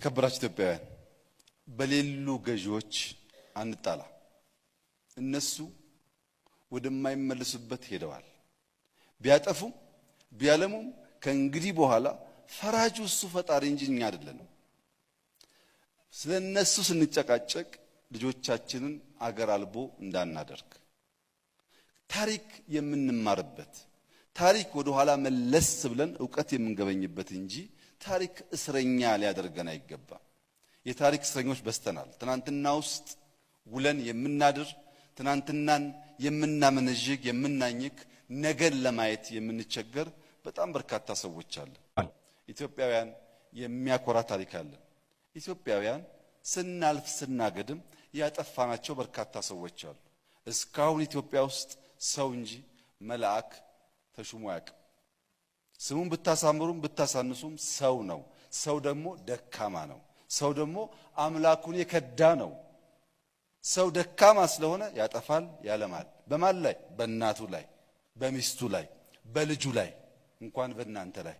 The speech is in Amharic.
የተከበራችሁ ኢትዮጵያውያን፣ በሌሉ ገዢዎች አንጣላ። እነሱ ወደማይመለሱበት ሄደዋል። ቢያጠፉም ቢያለሙም ከእንግዲህ በኋላ ፈራጁ እሱ ፈጣሪ እንጂ እኛ አይደለንም። ስለ እነሱ ስንጨቃጨቅ ልጆቻችንን አገር አልቦ እንዳናደርግ፣ ታሪክ የምንማርበት፣ ታሪክ ወደ ኋላ መለስ ብለን እውቀት የምንገበኝበት እንጂ ታሪክ እስረኛ ሊያደርገን አይገባም። የታሪክ እስረኞች በዝተናል። ትናንትና ውስጥ ውለን የምናድር፣ ትናንትናን የምናመነዥግ፣ የምናኝክ፣ ነገን ለማየት የምንቸገር በጣም በርካታ ሰዎች አለን። ኢትዮጵያውያን የሚያኮራ ታሪክ አለን። ኢትዮጵያውያን ስናልፍ ስናገድም ያጠፋናቸው በርካታ ሰዎች አሉ። እስካሁን ኢትዮጵያ ውስጥ ሰው እንጂ መልአክ ተሹሞ አያውቅም። ስሙን ብታሳምሩም ብታሳንሱም ሰው ነው። ሰው ደግሞ ደካማ ነው። ሰው ደግሞ አምላኩን የከዳ ነው። ሰው ደካማ ስለሆነ ያጠፋል፣ ያለማል። በማን ላይ? በእናቱ ላይ፣ በሚስቱ ላይ፣ በልጁ ላይ፣ እንኳን በእናንተ ላይ።